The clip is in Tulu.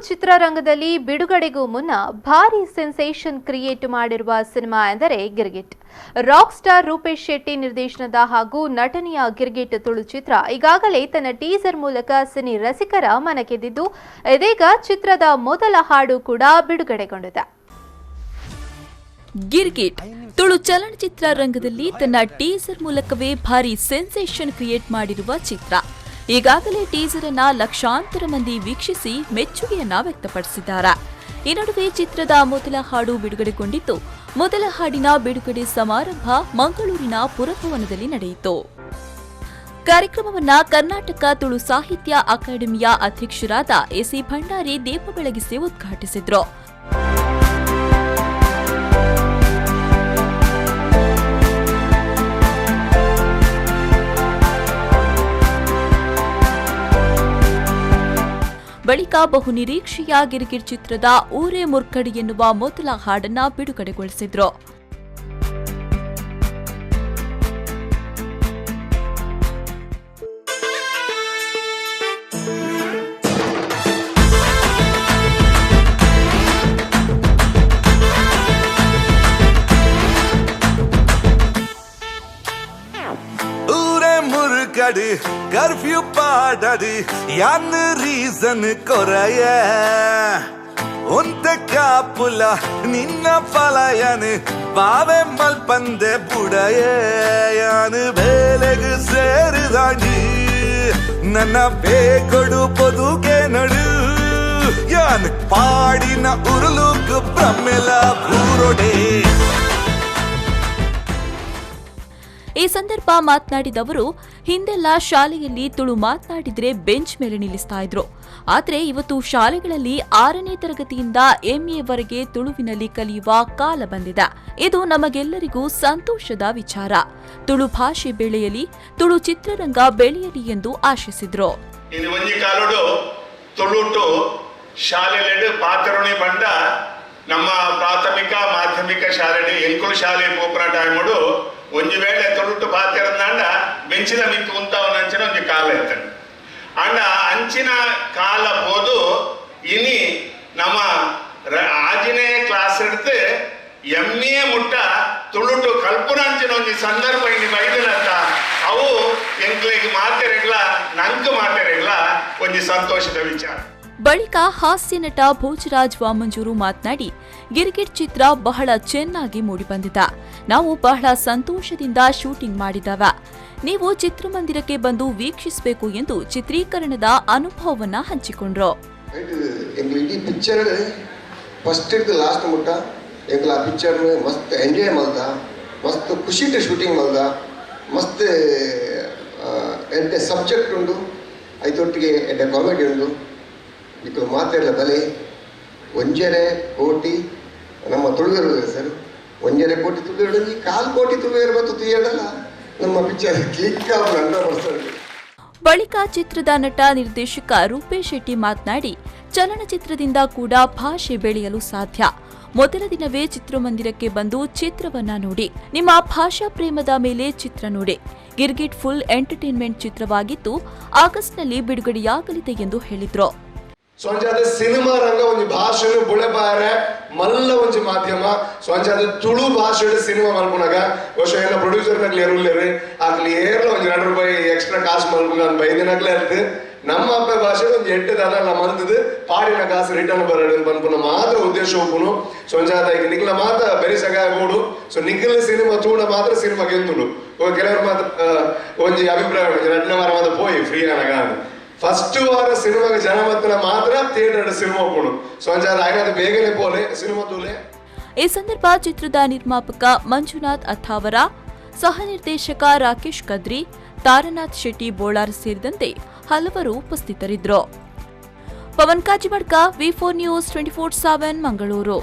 ಚಿತ್ರರಂಗದಲ್ಲಿ ಬಿಡುಗಡೆಗೂ ಮುನ್ನ ಭಾರಿ ಸೆನ್ಸೇಷನ್ ಕ್ರಿಯೇಟ್ ಮಾಡಿರುವ ಸಿನಿಮಾ ಎಂದರೆ ಗಿರ್ಗಿಟ್. ರಾಕ್ ಸ್ಟಾರ್ ರೂಪೇಶ್ ಶೆಟ್ಟಿ ನಿರ್ದೇಶನದ ಹಾಗೂ ನಟನೆಯ ಗಿರ್ಗಿಟ್ ತುಳು ಚಿತ್ರ ಈಗಾಗಲೇ ತನ್ನ ಟೀಸರ್ ಮೂಲಕ ಸಿನಿ ರಸಿಕರ ಮನಗೆದ್ದಿದ್ದು, ಇದೀಗ ಚಿತ್ರದ ಮೊದಲ ಹಾಡು ಕೂಡ ಬಿಡುಗಡೆಗೊಂಡಿದೆ. ಗಿರ್ಗಿಟ್ ತುಳು ಚಲನಚಿತ್ರ ರಂಗದಲ್ಲಿ ತನ್ನ ಟೀಸರ್ ಮೂಲಕವೇ ಭಾರಿ ಸೆನ್ಸೇಷನ್ ಕ್ರಿಯೇಟ್ ಮಾಡಿರುವ ಚಿತ್ರ. ಈಗಾಗಲೇ ಟೀಸರ್ ಅನ್ನ ಲಕ್ಷಾಂತರ ಮಂದಿ ವೀಕ್ಷಿಸಿ ಮೆಚ್ಚುಗೆಯನ್ನ ವ್ಯಕ್ತಪಡಿಸಿದ್ದಾರೆ. ಈ ನಡುವೆ ಚಿತ್ರದ ಮೊದಲ ಹಾಡು ಬಿಡುಗಡೆಗೊಂಡಿದ್ದು, ಮೊದಲ ಹಾಡಿನ ಬಿಡುಗಡೆ ಸಮಾರಂಭ ಮಂಗಳೂರಿನ ಪುರಭವನದಲ್ಲಿ ನಡೆಯಿತು. ಕಾರ್ಯಕ್ರಮವನ್ನ ಕರ್ನಾಟಕ ತುಳು ಸಾಹಿತ್ಯ ಅಕಾಡೆಮಿಯ ಅಧ್ಯಕ್ಷರಾದ ಎಸಿ ಭಂಡಾರಿ ದೀಪ ಬೆಳಗಿಸಿ ಉದ್ಘಾಟಿಸಿದರು. ಬಳಿಕ ಬಹುನಿರೀಕ್ಷೆಯ ಗಿರ್ಗಿಟ್ ಚಿತ್ರದ ಊರೇ ಮುರ್ಕಡಿ ಎನ್ನುವ ಮೊದಲ ಹಾಡನ್ನ ಬಿಡುಗಡೆಗೊಳಿಸಿದ್ರು. ಊರೇ ಮುರುಕಡು ಕರ್ಫ್ಯೂ ಪಾಡಡು ಯಾನ್ ರೀಸನ್ ಕೊರಯ ಒಂತೆ ಕಾಪುಲ ನಿನ್ನ ಫಲಯನು ಬಾವೆ ಮಲ್ಪಂದೆ ಬುಡಯ ಯಾನು ಬೇಲೆಗು ಸೇರಿದಾಂಡಿ ನನ್ನ ಬೇಕೊಡು ಪೊದುಕೆ ನಡು ಯಾನ್ ಪಾಡಿನ ಉರುಲುಕು ಬ್ರಹ್ಮೆಲ ಬೂರೊಡೆ. ಈ ಸಂದರ್ಭ ಮಾತನಾಡಿದ ಅವರು, ಹಿಂದೆಲ್ಲ ಶಾಲೆಯಲ್ಲಿ ತುಳು ಮಾತನಾಡಿದ್ರೆ ಬೆಂಚ್ ಮೇಲೆ ನಿಲ್ಲಿಸ್ತಾ ಇದ್ರು. ಆದರೆ ಇವತ್ತು ಶಾಲೆಗಳಲ್ಲಿ 6ನೇ ತರಗತಿಯಿಂದ ಎಂಎ ವರೆಗೆ ತುಳುವಿನಲ್ಲಿ ಕಲಿಯುವ ಕಾಲ ಬಂದಿದೆ. ಇದು ನಮಗೆಲ್ಲರಿಗೂ ಸಂತೋಷದ ವಿಚಾರ. ತುಳು ಭಾಷೆ ಬೆಳೆಯಲಿ, ತುಳು ಚಿತ್ರರಂಗ ಬೆಳೆಯಲಿ ಎಂದು ಆಶಿಸಿದ್ರು. ಇದು ಒಂಜಿ ಕಾಲುಡು ತುಳುಟು ಶಾಲೆಲೆಡ್ ಪಾತೆರುಣಿ ಬಂಡ ನಮ್ಮ ಪ್ರಾಥಮಿಕ ಮಾಧ್ಯಮಿಕ ಶಾಲೆ, ಎಂಕುಲು ಶಾಲೆ ಪೋಪುನ ಟೈಮುಡು ಒಂಜಿ ವೇಳೆ ತುಳುಟು ಪಾತೆರಂದಾಂಡ ಬೆಂಚಿದ ಮಿತ್ತು ಉಂತಾವನಂಚಿನ ಒಂಜಿ ಕಾಲ ಇತ್ತಂಡ. ಅಂಡ ಅಂಚಿನ ಕಾಲ ಪೋದು ಇನಿ ನಮ್ಮ 6ನೇ ಕ್ಲಾಸ್ ಹಿಡ್ದು ಎಂಎ ಮುಟ್ಟ ತುಳುಟು ಕಲ್ಪುನಂಚಿನ ಒಂಜಿ ಸಂದರ್ಭ ಇನಿ ಬೈದಿನಂತ. ಅವು ಎಂಕ್ಲೆಗ್ ಮಾತೆರೆಗ್ಲ, ನಂಕ್ ಮಾತೆರೆಗ್ಲ ಒಂಜಿ ಸಂತೋಷದ ವಿಚಾರ. ಬಳಿಕ ಹಾಸ್ಯ ನಟ ಭೋಜರಾಜ್ ವಾಮಂಜೂರು ಮಾತನಾಡಿ, ಗಿರ್ಗಿಟ್ ಚಿತ್ರ ಬಹಳ ಚೆನ್ನಾಗಿ ಮೂಡಿಬಂದಿದೆ. ನಾವು ಬಹಳ ಸಂತೋಷದಿಂದ ಶೂಟಿಂಗ್ ಮಾಡಿದ್ದೇವೆ. ನೀವು ಚಿತ್ರಮಂದಿರಕ್ಕೆ ಬಂದು ವೀಕ್ಷಿಸಬೇಕು ಎಂದು ಚಿತ್ರೀಕರಣದ ಅನುಭವವನ್ನ ಹಂಚಿಕೊಂಡ್ರು. ಎಂಕ್ಲು ಇಡೀ ಪಿಕ್ಚರ್ ಫಸ್ಟ್ ಹಿಡ್ದು ಲಾಸ್ಟ್ ಮುಟ್ಟ ಎಂಕ್ಲು ಆ ಪಿಕ್ಚರ್ ಮಸ್ತ್ ಎಂಜಾಯ್ ಮಲ್ದ, ಮಸ್ತ್ ಖುಷಿಟ್ ಶೂಟಿಂಗ್ ಮಲ್ದ. ಮಸ್ತ್ ಎಡ್ಡೆ ಸಬ್ಜೆಕ್ಟ್ ಉಂಡು, ಐತೊಟ್ಟಿಗೆ ಎಡ್ಡೆ ಕಾಮಿಡಿ ಉಂಡು. ನಿಕುಲು ಮಾತೆರ್ಲ ಬಲೆ. 1.5 ಕೋಟಿ ನಮ್ಮ ತುಳುವೆರು ಸರ್. 1.5 ಕೋಟಿ ತುಳುವೆರು, ಈ ಕಾಲು ಕೋಟಿ ತುಳುವೆರು ಮತ್ತು ತುಯ್ಯಡಲ್ಲ ನಮ್ಮ ಪಿಕ್ಚರ್ ಕ್ಲಿಕ್ 100%. ಬಳಿಕ ಚಿತ್ರದ ನಟ ನಿರ್ದೇಶಕ ರೂಪೇಶ್ ಶೆಟ್ಟಿ ಮಾತನಾಡಿ, ಚಲನಚಿತ್ರದಿಂದ ಕೂಡ ಭಾಷೆ ಬೆಳೆಯಲು ಸಾಧ್ಯ. ಮೊದಲ ದಿನವೇ ಚಿತ್ರಮಂದಿರಕ್ಕೆ ಬಂದು ಚಿತ್ರವನ್ನ ನೋಡಿ. ನಿಮ್ಮ ಭಾಷಾ ಪ್ರೇಮದ ಮೇಲೆ ಚಿತ್ರ ನೋಡಿ. ಗಿರ್ಗಿಟ್ ಫುಲ್ ಎಂಟರ್ಟೈನ್ಮೆಂಟ್ ಚಿತ್ರವಾಗಿದ್ದು, ಆಗಸ್ಟ್ನಲ್ಲಿ ಬಿಡುಗಡೆಯಾಗಲಿದೆ ಎಂದು ಹೇಳಿದ್ರು. ಸೊ ಅಂಚಾದ ಸಿನಿಮಾ ರಂಗ ಒಂಜಿ ಭಾಷೆನು ಬುಳೆಬಾರೆ ಮಲ್ಲ ಒಂಜಿ ಮಾಧ್ಯಮ. ಸೊ ಅಂಚಾದ ತುಳು ಭಾಷೆಡ್ ಸಿನಿಮಾ ಮಲ್ಪುನಗ ಬಹುಶಃ ಏನ ಪ್ರೊಡ್ಯೂಸರ್ ನಕ್ಲು ಎರುಲ್ಲೇರು, ಆಕ್ಲಿ ಏರ್ಲ ಒಂಜಿ 2 ರೂಪಾಯಿ ಎಕ್ಸ್ಟ್ರಾ ಕಾಸು ಮಲ್ಪುನ ಬೈದಿನಕ್ಲೆ ಅರ್ಥ. ನಮ್ಮ ಅಪ್ಪೆ ಭಾಷೆ ಒಂಜಿ ಎಡ್ಡೆ ದಾದಲ್ಲ ಮಲ್ತದು ಪಾಡಿನ ಕಾಸು ರಿಟರ್ನ್ ಬರಡು ಪನ್ಪುನ ಮಾತ್ರ ಉದ್ದೇಶ ಉಪ್ಪುನು. ಸೊ ಅಂಚಾದ ಈಗ ನಿಕ್ಲ ಮಾತ್ರ ಬೆರಿ ಸಗಾಯ ಬೋಡು. ಸೊ ನಿಖಿಲ್ ಸಿನಿಮಾ ತೂಡ ಮಾತ್ರ ಸಿನಿಮಾ ಗೆಂದುಂಡು. ಕೆಲವರು ಮಾತ್ರ ಒಂಜಿ ಅಭಿಪ್ರಾಯ ಉಂಟು, 2ನೇ ವಾರ ಮಾತ್ರ ಪೋಯಿ ಫ್ರೀ ಆನಗ. ಫಸ್ಟ್ ವಾರ ಸಿನಿಮಾಗೆ ಜನ ಮತ್ತಿನ ಮಾತ್ರ ಥಿಯೇಟರ್ ಸಿನಿಮಾ ಹೋಗೋಣ. ಸೊ ಅಂಚಾದ ಆಯ್ತು, ಬೇಗನೆ ಪೋಲೆ, ಸಿನಿಮಾ ತೂಲೆ. ಈ ಸಂದರ್ಭ ಚಿತ್ರದ ನಿರ್ಮಾಪಕ ಮಂಜುನಾಥ್ ಅಥಾವರ, ಸಹ ನಿರ್ದೇಶಕ ರಾಕೇಶ್ ಕದ್ರಿ, ತಾರನಾಥ್ ಶೆಟ್ಟಿ ಬೋಳಾರ್ ಸೇರಿದಂತೆ ಹಲವರು ಉಪಸ್ಥಿತರಿದ್ದರು. ಪವನ್ ಕಾಜಿಮಡ್ಕ, ವಿ 4 ನ್ಯೂಸ್ 24/7, ಮಂಗಳೂರು.